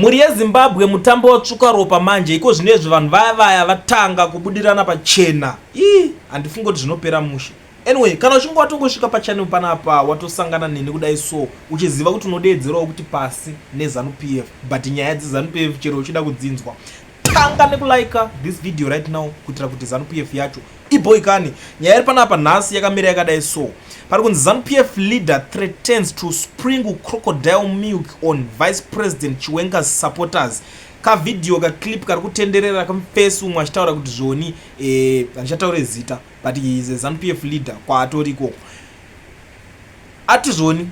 Mhuri yeZimbabwe, mutambo watsvuka ropa manje. Iko zvinezvi vanhu vaya vaya vatanga kubudirana pachena. Ii, handifungi kuti zvinopera mushe. Anyway, kana uchinge watongosvika pachannel panapa, watosangana neni kudai, so uchiziva kuti unodeedzerawo kuti pasi neZANU PF. But nyaya dzeZANU PF, chero uchida kudzinzwa, tanga nekulika this video right now kuitira kuti ZANU PF yacho iboikani. Nyaya iri panapa nhasi yakamira yakadai. So pari kunzi ZANU PF leader threatens to sprinkle crocodile milk on Vice President Chiwenga's supporters. Kavhidhiyo, kaclip kari kutenderera kamufesi umwe achitaura kuti zvoni, handichataure zita, but he is a ZANU PF leader kwaatori ikoko. Ati zvoni,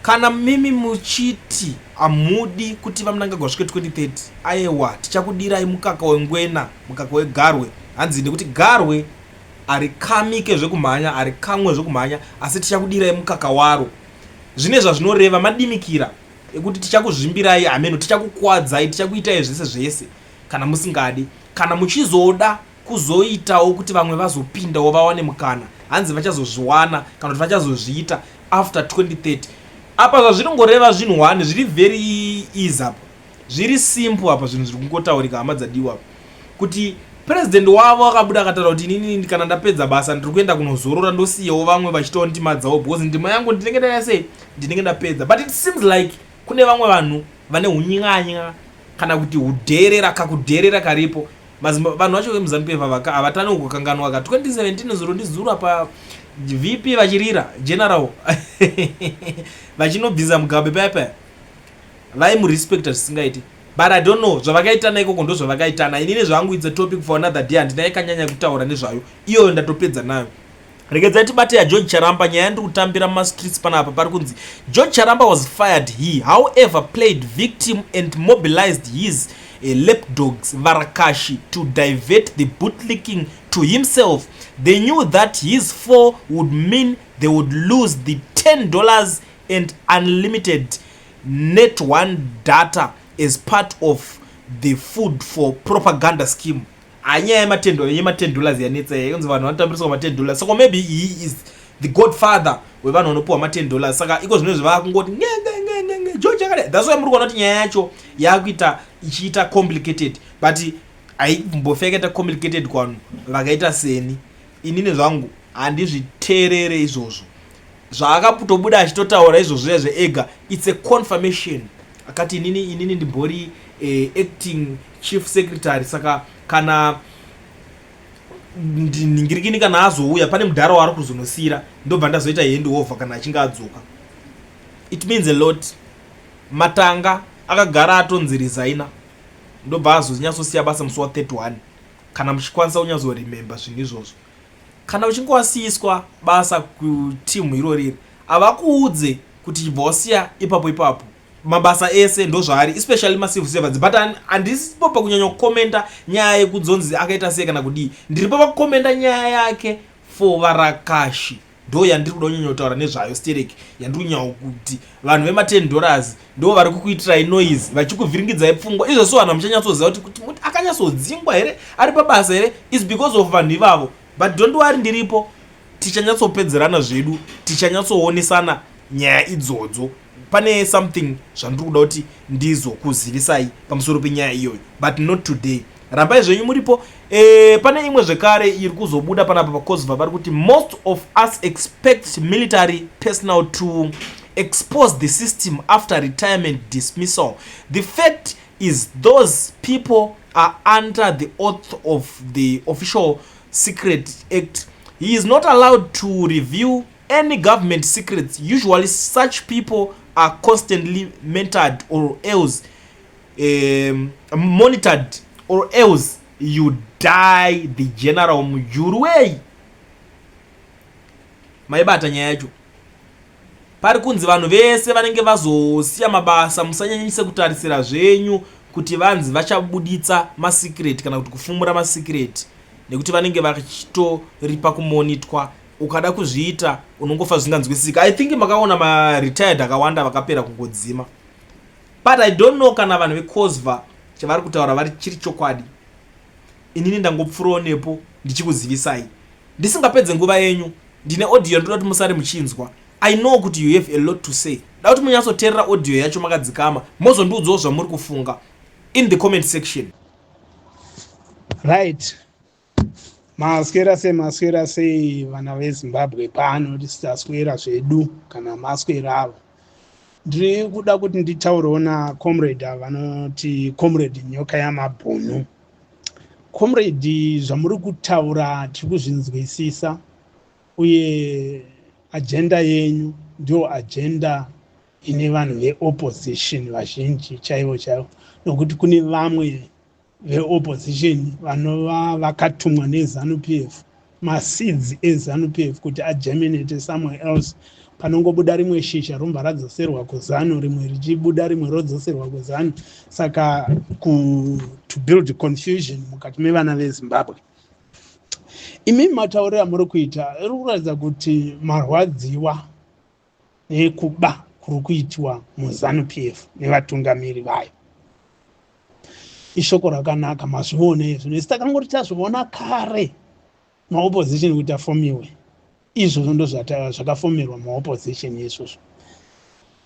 kana mimi muchiti hamudi kuti VaMnangagwa svike 2030, aiwa, tichakudirai mukaka wengwena, mukaka wegarwe. Hanzi nekuti garwe harikamike zvekumhanya, harikamwe zvekumhanya, asi tichakudirai mukaka waro. Zvine zvazvinoreva, madimikira ekuti tichakuzvimbirai, hameno, tichakukwadzai, tichakuitai zvese zvese kana musingadi. Kana muchizoda kuzoitawo kuti vamwe vazopindawo, vawane mukana, hanzi vachazozviwana kana kuti vachazozviita after 2030. Apa zvazvinongoreva zvinhu one zviri very easy apa, zviri simple apa. Zvinhu zviri kungotaurika, hama dzadiwa, kuti purezidendi wavo akabuda akataura kuti inini kana ndapedza basa ndiri kuenda kunozorora, ndosiyawo vamwe vachitawo ndima dzavo, because ndima yangu ndinenge ndaya sei, ndinenge ndapedza. But it seems like kune vamwe vanhu vane unyanya kana kuti udherera, kakudherera karipo. Vanhu vacho vemuZANU PF havatani kukanganwa ka 2017, zuro ndizuro apa, VP vachirira, general vachinobvisa Mugabe paya paya, vaimurespecta zvisingaiti. But I don't know zvavakaitana ikoko, ndo zvavakaitana. Inini zvangu, it's a topic for another day, handina yakanyanya kutaura nezvayo iyoyo, ndatopedza nayo. Regedzai tibate yaGeorge Charamba. Nyaya yandiri kutambira mumastreets panapa, pari kunzi George Charamba was fired. He, however, played victim and mobilized his lapdogs, varakashi, to divert the bootlicking to himself. They knew that his fall would mean they would lose the $10 and unlimited NetOne data as part of the food for propaganda scheme. Hanyaya yema$10 yanetsa, yainzi vanhu vanotambiriswa ma$10. Saka maybe he is the godfather wevanhu vanopiwa ma$10. Saka iko zvino zvavakungoti ngengengenge, George akadai. That's why muri kuona kuti nyaya yacho yakuita ichiita complicated, but haimbofa yakaita complicated kuvanhu vakaita seni. Inini zvangu handizviteerere izvozvo. Zvaakatobuda achitotaura izvozvo zve ega, it's a confirmation. Akati inini ndimbori acting chief secretary, saka kana ndinhingirikini, kana azouya pane mudhara waari kuzonosiyira, ndobva ndazoita handover kana achinge adzoka. It means a lot. Matanga akagara atonzi resigner, ndobva azonyatsosiya basa musi wa31, kana muchikwanisa kunyatsoremember zvinhu izvozvo. Kana uchinge wasiyiswa basa kutimu iroriri, havakuudze kuti chibva wasiya ipapo ipapo. Mabasa ese ndo zvaari, especially macivil servants. But handisipo pakunyanya kukomenda nyaya yekudzonzi akaita sei kana kudii. Ndiripo pakukomenda nyaya yake for varakashi, ndo yandiri kuda kunyanya kutaura nezvayo stereki, yandiri kunyanya kuti vanhu vema$10 ndo vari kukuitirai noise, vachikuvhiringidzai pfungwa. Izvozvo vanhu hamuchanyatsoziva kuti muti akanyatsodzingwa here, ari pabasa here, is because of vanhu ivavo. But don't worry, ndiripo, tichanyatsopedzerana zvedu, tichanyatsoonesana nyaya idzodzo. Pane something zvandiri kuda kuti ndizokuzivisai pamusoro penyaya iyoyo, but not today. Rambai zvenyu muripo. Pane imwe zvekare iri kuzobuda panapa paCOZWVA. Vari kuti most of us expect military personnel to expose the system after retirement dismissal. The fact is those people are under the oath of the Official Secret Act. He is not allowed to review any government secrets. Usually such people are constantly mentored or else monitored, or else you die the General Mujuru way. Maibata nyaya yacho? Pari kunzi vanhu vese vanenge vazosiya mabasa, musanyanyise kutarisira zvenyu kuti vanzi vachabuditsa masecret kana kuti kufumura masecret, nekuti vanenge vachitoripa kumonitwa. Ukada kuzviita unongofa zvinganzwisisika. I think makaona maretired akawanda vakapera kungodzima, but I don't know kana vanhu veCOZWVA chavari kutaura vari chiri chokwadi. Inini ndangopfuurawo nepo ndichikuzivisai. Ndisingapedze nguva yenyu, ndine audio ndoda kuti musare muchinzwa. I know kuti you have a lot to say. Da kuti munyatsoteerera audio yacho makadzikama, mozondiudzawo zvamuri kufunga in the comment section. Right, maswera sei, maswera sei vana veZimbabwe? Pano tisaswera zvedu kana masweravo. Ndiri kuda kuti nditaurewo nacomrade vanoti Comrade Nyoka Yamabhunu. Comrade, zvamuri kutaura tiri kuzvinzwisisa, uye agenda yenyu ndio agenda ine vanhu veopposition vazhinji chaivo chaivo, nokuti kune vamwe veopposition vanova vakatumwa neZANU PF, maseeds eZANU PF kuti agerminate somewhere else. Panongobuda rimwe shizha, robva radzoserwa kuZANU, rimwe richibuda, rimwe rodzoserwa kuZANU, saka to build confusion mukati mevana veZimbabwe. Imi matauriro amuri kuita iri kuratidza kuti marwadziwa nekuba kuri kuitwa muZANU PF nevatungamiri vayo. Ishoko rakanaka, mazviona izvo. Nesi takangoti tazviona kare maopposition kuti afomiwe. Izvozvo ndo zvakafomerwa maopposition izvozvo.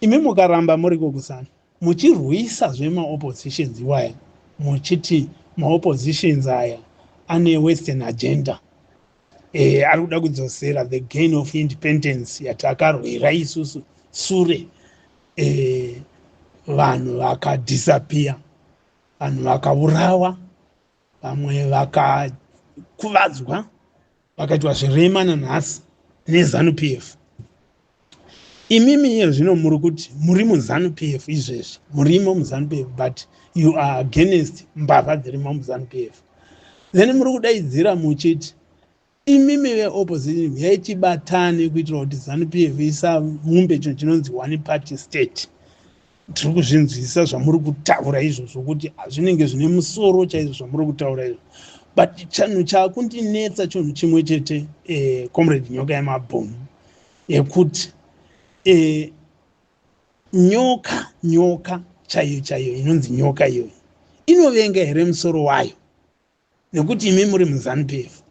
Imi mukaramba muri kuZANU muchirwisa zvemaoppositions iwaya, muchiti maoppositions aya ane western agenda, ari kuda kudzosera the gain of independence yatakarwira isusu sure, vanhu vakadisappear, vanhu vakaurawa, vamwe vakakuvadzwa, vakaitwa zvirema nanhasi neZANU PF. Imimi iye zvino muri kuti muri muZANU PF izvezvi, murimo muZANU PF, but you are against mbavha dzirimo muZANU PF. Then muri kudaidzira muchiti imimi veopposition yaitibatane kuitira kuti ZANU PF isaumbe chinhu chinonzi one party state. Tiri kuzvinzwisisa zvamuri kutaura izvozvo kuti zvinenge zvine musoro chaizvo zvamuri kutaura izvo, but chinhu chaakundinetsa chinhu chimwe chete, Comrade Nyoka Yemabhunu, yekuti nyoka, nyoka chaiyo chaiyo inonzi nyoka iyoyo inovenga here musoro wayo? Nekuti imi muri muZANU PF,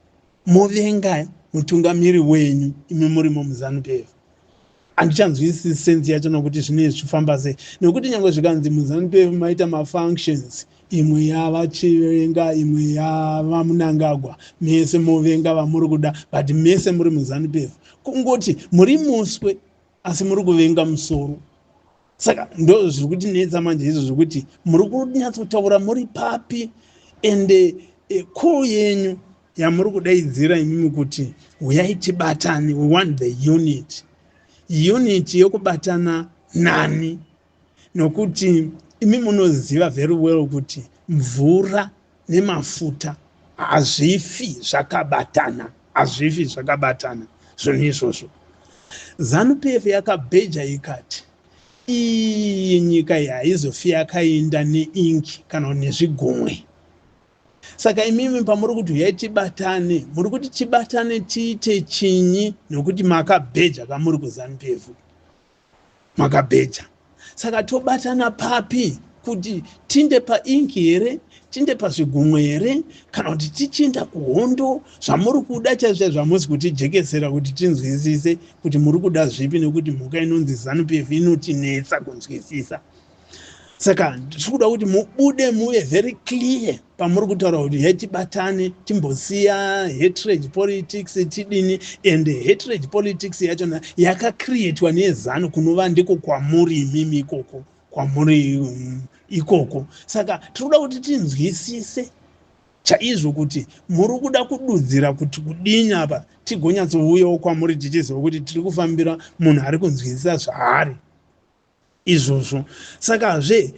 movenga mutungamiri wenyu imi murimo muZANU PF. Handichanzwisisi sense yacho, nokuti zvinenge zvichifamba sei? Nekuti nyange zvikanzi muZANU PF maita mafunctions, imwe yavaChivenga, imwe yavaMnangagwa, mese movenga vamuri kuda, but mese muri muZANU PF. Kungoti muri muswe asi muri kuvenga musoro. Saka ndo zviri kutinetsa manje izvo zvokuti muri kunyatsotaura muri papi? Ende call yenyu yamuri kudaidzira imimi kuti huyai tibatane, we want the unity, unity yokubatana nani? Nokuti imi munoziva very well kuti mvura nemafuta hazvifi zvakabatana, hazvifi zvakabatana zvinhu izvozvo. ZANU PF yakabheja ikati iyi nyika iyi haizofi yakaenda neinki kana nezvigumwe. Saka imimi pamuri kuti huyai tibatane, muri kuti tibatane tiite chinyi? Nokuti makabheja kamuri kuZANU PF, makabheja. Saka tobatana papi? Kuti tinde painki here, tinde pazvigumwe here, kana kuti tichinda kuhondo? Zvamuri kuda chaizvo chaizvo hamusi kutijekesera kuti tinzwisise kuti muri kuda zvipi, nekuti mhuka inonzi ZANU PF inotinetsa kunzwisisa. Saka tiri kuda kuti mubude muve very clear pamuri kutaura kuti hetibatane, timbosiya hatred politics, tidini. And hatred politics yachona yakacreatwa neZANU, kunova ndiko kwamuri imimi ikoko, kwamuri ikoko. Saka tiri kuda kuti tinzwisise chaizvo kuti muri kuda kududzira kuti kudini apa, tigonyatsouyawo kwamuri tichiziva kuti tiri kufambira munhu ari kunzwisisa zvaari izvozvo. Sakazve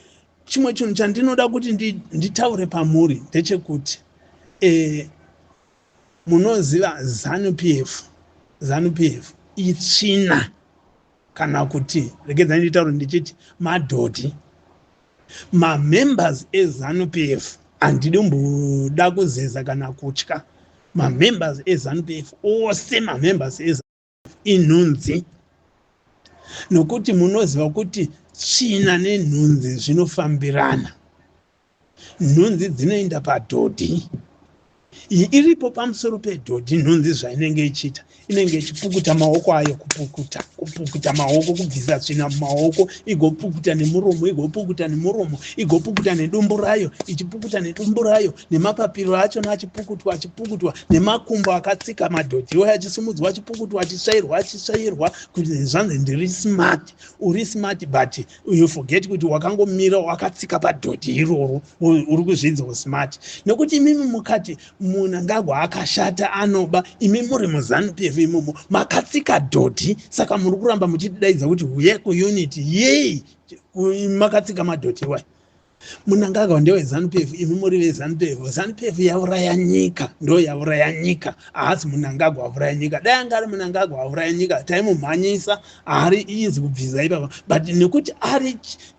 chimwe chinhu chandinoda kuti nditaure pamuri ndechekuti munoziva ZANU PF, ZANU PF itsvina, kana kuti regedzai nditaure ndichiti madhodhi. Mamembers eZANU PF, handidi mboda kuzeza kana kutya, mamembers eZANU PF ose, mamembers inhunzi, nokuti munoziva kuti tsvina nenhunzi zvinofambirana. Nhunzi dzinoenda padhodhi. Iyi iripo pamusoro pedhodhi. Nhunzi zvainenge ichiita, inenge ichipukuta maoko ayo, kupukuta, kupukuta maoko, kubvisa tsvina mumaoko, igopukuta nemuromo, igopukuta nemuromo, igopukuta nedumbu rayo, ichipukuta nedumbu rayo, nemapapiro achona achipukutwa, achipukutwa, nemakumbo akatsika madhodhi iwayo achisumudzwa, achipukutwa, achisvairwa, achisvairwa, kuti zvanzi, "Ndiri smart." Uri smart, but you forget kuti wakangomira wakatsika padhodhi iroro. Uri kuzvidza smart nekuti imimi mukati Mnangagwa akashata, anoba, imi muri muZANU PF imomo makatsika dhodhi. Saka muri kuramba muchitidaidza kuti huye kuunity yei makatsika madhodhi iwai? Mnangagwa ndeweZANU PF, imi muri veZANU PF. ZANU PF yauraya nyika, ndo yauraya nyika. Haasi Mnangagwa auraya nyika. Dai anga ari Mnangagwa auraya nyika, taimumhanyisa, haari easy kubvisa ipapa. But nekuti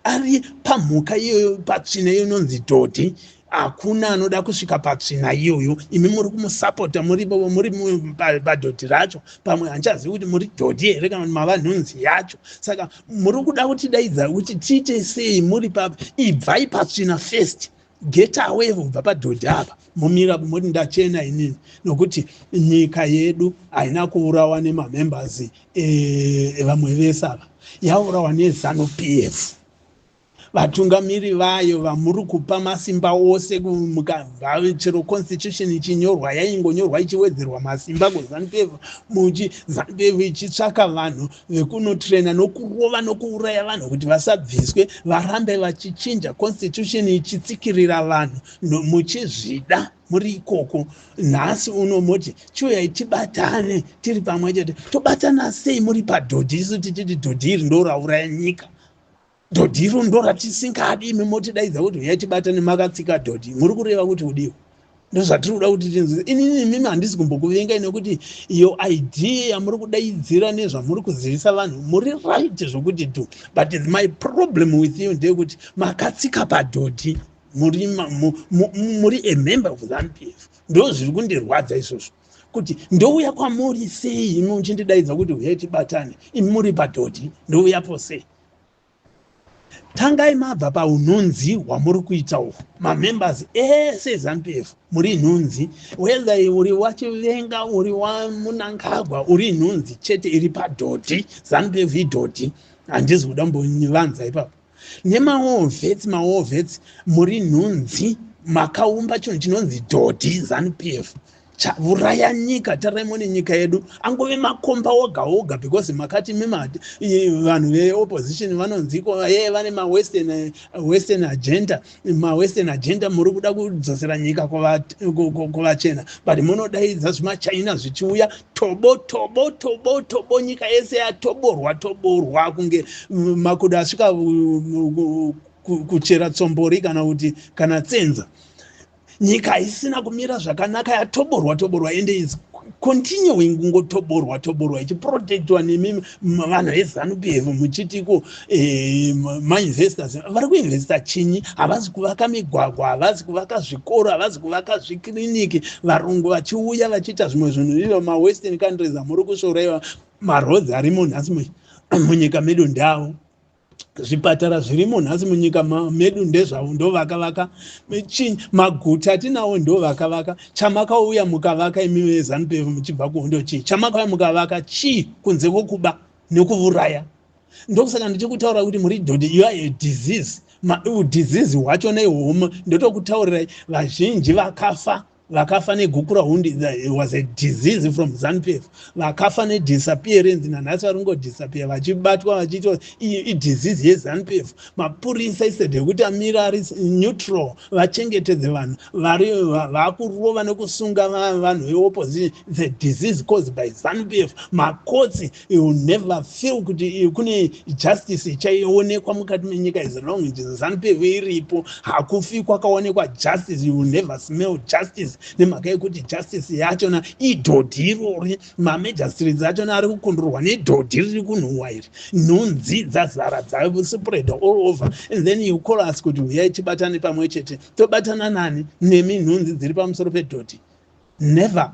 ari pamhuka iyoyo, patsvina iyo inonzi dhodhi, hakuna anoda kusvika patsvina iyoyo. Imi muri kumusapota, muri muri padhodhi racho. Pamwe handichazivi kuti muri dhodhi here kana kuti mava nhunzi yacho. Saka muri kuda kutidaidza kuti tiite sei muri pa? Ibvai patsvina first, get away kubva padhodhi apa, mumira moti, "Ndachena inini," nokuti nyika yedu haina kuurawa nemamembers evamwe vese ava, yaurawa neZANU PF, vatungamiri vayo vamuri kupa masimba ose. Mukabva chero constitution ichinyorwa, yaingonyorwa ichiwedzerwa masimba kuZANU PF, muchi ZANU PF ichitsvaka vanhu vekunotrena nokurova nokuuraya vanhu kuti vasabviswe, varambe vachichinja constitution ichitsikirira vanhu. Muchizvida muri ikoko. Nhasi uno moti, "Chiuyai tibatane, tiri pamwe chete." Tobatana sei muri padhodhi, isu tichiti dhodhi iri ndo rauraya nyika, dhodhi iro ndo ratisingadi? Imi motidaidza kuti uyai tibatane makatsika dhodhi. Muri kureva kuti udiwa? Ndozvatiri kuda kuti tinzwise. Inini imimi handisi kumbokuvengai, nekuti iyo idea yamuri kudaidzira nezvamuri kuzivisa vanhu, muri right zvokuti do. But my problem with you ndeyekuti makatsika padhodhi, muri a member of ZANU PF. Ndo zviri kundirwadza izvozvo, kuti ndouya kwamuri sei imi muchindidaidza kuti uyai tibatane, imi muri padhodhi? Ndouyapo sei? Tangai mabva paunhunzi hwamuri kuita uhu. Mamembers ese eZANU PF muri nhunzi, whether uri waChivenga, uri waMnangagwa, uri nhunzi chete iri padhodhi. ZANU PF idhodhi, handisi kuda mbonivanza ipapo. Nemawar vets, mawar vets, muri nhunzi, makaumba chinhu chinonzi dhodhi, ZANU PF, chauraya nyika. Taraimone nyika yedu angove makomba oga oga, because makati mimati vanhu veopposition vanonziko ye vane mawestern western agenda, mawestern agenda. Muri kuda kudzosera nyika kuvachena, but munodaidza zvimachina zvichiuya, tobo tobo tobo tobo, nyika yese yatoborwa toborwa kunge makudo asvika kuchera tsombori kana kuti kana tsenza. Nyika haisina kumira zvakanaka, yatoborwa toborwa, ende is continuing kungotoborwa toborwa, ichiprotectwa nemi vanhu veZANU PF, muchitiko mainvestors vari kuinvesta chinyi? Havasi kuvaka migwagwa, havasi kuvaka zvikoro, havasi kuvaka zvikiriniki. Varungu vachiuya vachiita zvimwe zvinhu ivo mawestern countries amuri kusvoraiwa. Maroads arimo nhasi munyika medu ndavo, zvipatara zvirimo nhasi munyika medu ndezvavo, ndo vakavaka. Maguta atinawo ndo vakavaka. Chamakauya mukavaka imi veZANU PF muchibva kuhondo chii? Chamakauya mukavaka chii kunze kwokuba nekuuraya? Ndokusaka ndichikutaura kuti muri dhodhi, you are a disease. Disease hwacho neihoma. Ndotokutaurirai, vazhinji vakafa, vakafa neGukurahundi was a disease from ZANU PF. Vakafa nedisappearance, nanhasi vari kungodisappear vachibatwa vachiitwa, idisease yeZANU PF. Mapurisa, instead yekuti amira ari neutral vachengetedze vanhu, vari vakurova nekusunga vanhu veopposition. The disease caused by ZANU PF. Macourts, you never feel kuti kune justice ichaionekwa mukati menyika. As long as ZANU PF iripo, hakufi kwakaonekwa justice. You never smell justice, nemhaka yekuti justice yachona idhodhi irori. Mamagistrates achona ari kukondorwa nedhodhi riri kunhuhwa iri. Nhunzi dzazara, dzaspread all over, and then you call us kuti uyai tibatane pamwe chete. Tobatana nani nemi nhunzi dziri pamusoro pedhodhi? Never.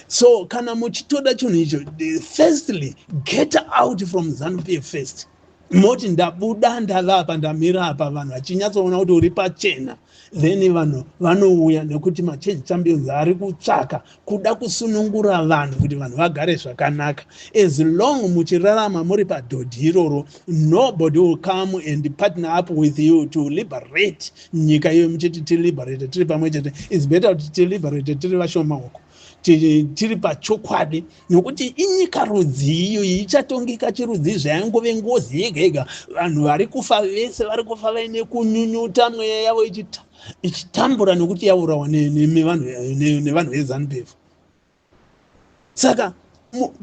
So kana muchitoda chinhu icho, firstly get out from ZANU PF first. Moti ndabuda, ndava apa, ndamira apa, vanhu vachinyatsoona kuti uri pachena, then vanhu vanouya, nekuti machange champions ari kutsvaka kuda kusunungura vanhu kuti vanhu vagare zvakanaka. As long muchirarama muri padhodhi iroro, nobody will come and partner up with you to liberate nyika iyoyo. Muchiti tiliberate tiri pamwe chete, it's better kuti tiliberate tiri vashoma uko, tiri pachokwadi, nokuti inyika rudzi iyo ichatongeka chirudzi zvaingove ngozi yega yega. Vanhu vari kufa vese vari kufa vaine kunyunyuta, mweya yavo ichitambura nokuti yaurawa nevanhu veZANU PF. Saka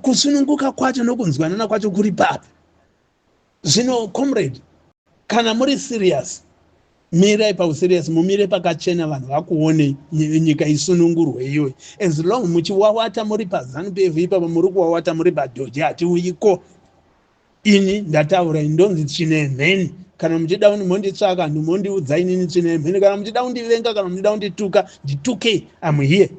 kusununguka kwacho nokunzwanana kwacho kuri papi zvino? Comrade, kana muri serious, mirai pauserious, mumire pakachena, vanhu vakuonei, nyika isunungurwe iyoyo. As long muchiwawata muri paZANU PF ipapo, muri kuwawata muri padhoji, hatiuyiko. Ini ndataura, ndonzi Tsvine Mheni. Kana muchida monditsvaka, mondiudza inini Tsvine Mheni. Kana muchida kundivenga, kana muchida kundituka, nditukei, am here.